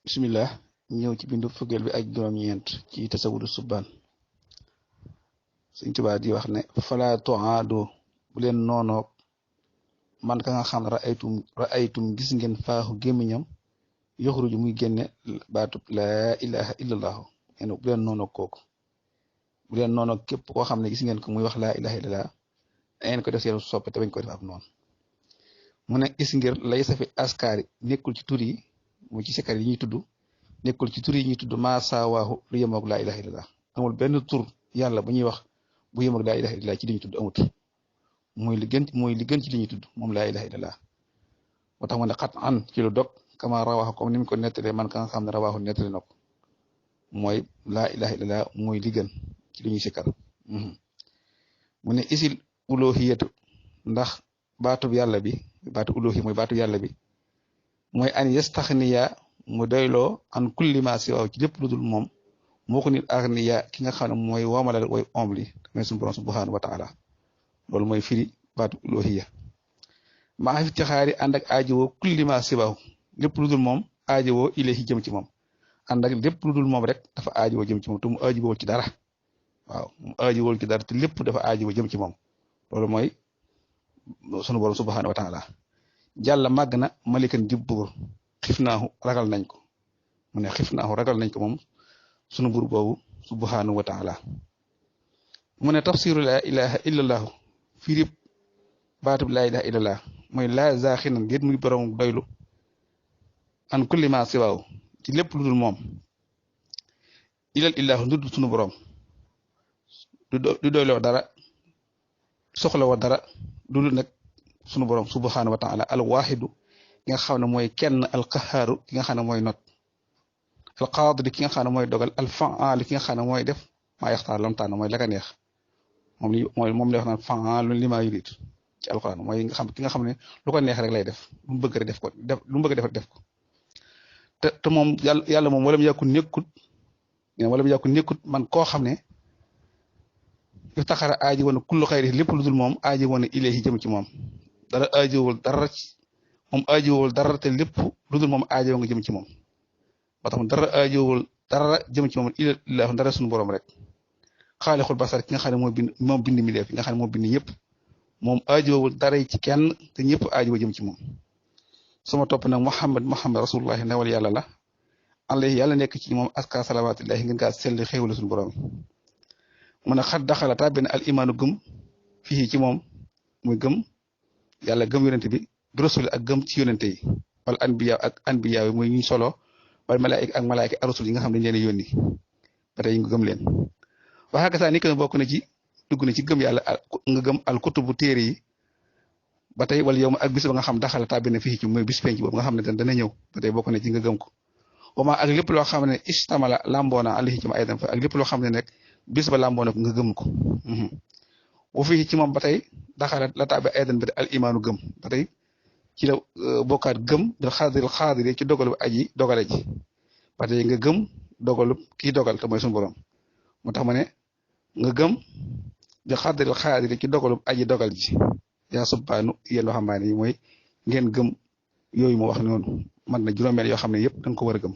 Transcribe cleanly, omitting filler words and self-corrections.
bismillah ñëw ci bindu fukkeel bi ak juróom-ñeent ci tasawudu subbaan Sëñ Tuubaa di wax ne fala toado bu leen noonoog man ka nga xam ne ra'aytum gis ngeen faaxu gémmiñam yoxruju muy génne baatub laa ilaha illallahu en bu leen noonoog kooku bu leen noonoog képp koo xam ne gis ngeen ko muy wax laa ilaha illallah dangeen ko def seen soppe te bañ ko def ab noonu mu ne gis ngir lay safi askaari nekkul ci tur yi mu ci sikkar yi ñuy tudd nekkul ci tur yi ñuy tudd maa saawaahu lu yemoog laa ilaha illallah amul benn tur yàlla bu ñuy wax bu yemoog laa ilaha illallah ci li ñuy tudd amut mooy li gën ci li ñuy tudd moom laa ilaha illallah moo tax mu ne xat an ci lu dog kama rawaaxu comme ni mu ko nettalee man ka nga xam ne rawaaxu nettali na ko mooy laa ilaha illallah mooy li gën ci li ñuy sikkar mu ne isil ulohiyatu ndax baatub yàlla bi baatu ulohi mooy baatu yàlla bi mooy an yastaxniya mu doyloo an kulli ma si waaw ci lépp lu dul moom moo ko nit agniya ki nga xam ne mooy woomalal way om li mooy suñu borom subhanahu wa taala loolu mooy firi baatu ulohiya maa fi tixaari ànd ak aajowoo kulli ma si waaw lépp lu dul moom aajowoo ilahi jëm ci moom ànd ak lépp lu dul moom rek dafa aajowoo jëm ci moom te mu aajowoo ci dara waaw mu aajowoo ci dara te lépp dafa aajowoo jëm ci moom loolu mooy sunu borom subhanahu wa taala jàlla màgg na malikan dib buur xif naahu ragal nañ ko mu ne xif naahu ragal nañ ko moom sunu buur boobu subhanahu wa taala mu ne tafsiru laa ilaha illallahu firib baatub laa ilaha illallah mooy laa zaaxinan déet muy borom doylu an kulli ma siwaaw ci lépp lu dul moom ilal illahu ndudd sunu borom du doyloo dara soxla wa dara du dul nag sunu borom subhanahu wa taala al waaxidu ki nga xam ne mooy kenn al qaxaaru ki nga xam ne mooy not al qaadiri ki nga xam ne mooy dogal al faal ki nga xam ne mooy def maa yaxtaar lam tànn mooy la ka neex moom lay wax naan faalu limaa yurid ci alquran mooy nga xam ki nga xam ne lu ko neex rek lay def lu mu bëgg rek def ko lu mu bëgg def rek def ko te moom yàlla moom wala mu yàkku nekkut man koo xam ne yu taxara aaji woon kullu xayri lépp lu dul moom aaji woon ilayhi jëm ci moom dara aajowul dara moom aajowul dara te lépp lu dul moom aajowoo nga jëm ci moom ba tax dara aajowul dara jëm ci moom ilaahu dara suñu borom rek xaalixul basar ki nga xam ne moom bind mi def ki nga xam ne moo bind ñëpp moom aajowul dara ci kenn te ñëpp aajowoo jëm ci moom suma topp nag muhammad rasulullahi ndawal yàlla la alayhi yàlla nekk ci moom aska salawaatullahi ngeen kaa sell xéewale suñu borom mu ne xat daxala tàbbi na al imaanu gëm fii ci moom muy gëm yàlla gëm yonente bi rasul ak gëm ci yonente yi wala anbiya yi muy ñu solo wala malaayika ak rasul yi nga xam ne dañ leen yónni ba tey nga gëm leen waxaaka saa ni ko bokk na ci dugg na ci gëm yàlla nga gëm al kutubu téere yi ba tey wala yow ak bis ba nga xam daxala tàbbi na fii ci mooy bis penc boobu nga xam ne dana ñëw ba tey bokk na ci nga gëm ko wama ak lépp loo xam ne istamala lamboona alayhi ci ma aydan fa ak lépp loo xam ne nekk bis ba làmboo na ko nga gëm ko bu fii ci moom ba tey daxalat la tàbbi aydan ba tey al imaanu gëm ba tey ci la bokkaat gëm bil xaadir ci dogalu aji dogale ji ba tey nga gëm dogalu kii dogal te mooy suñu borom moo tax ma ne nga gëm bil xaadir ci dogalu aji dogal ji yaa subbaanu yéen waxambaane yi mooy ngeen gëm yooyu moo wax noonu man na juróomeel yoo xam ne yëpp da nga ko war a gëm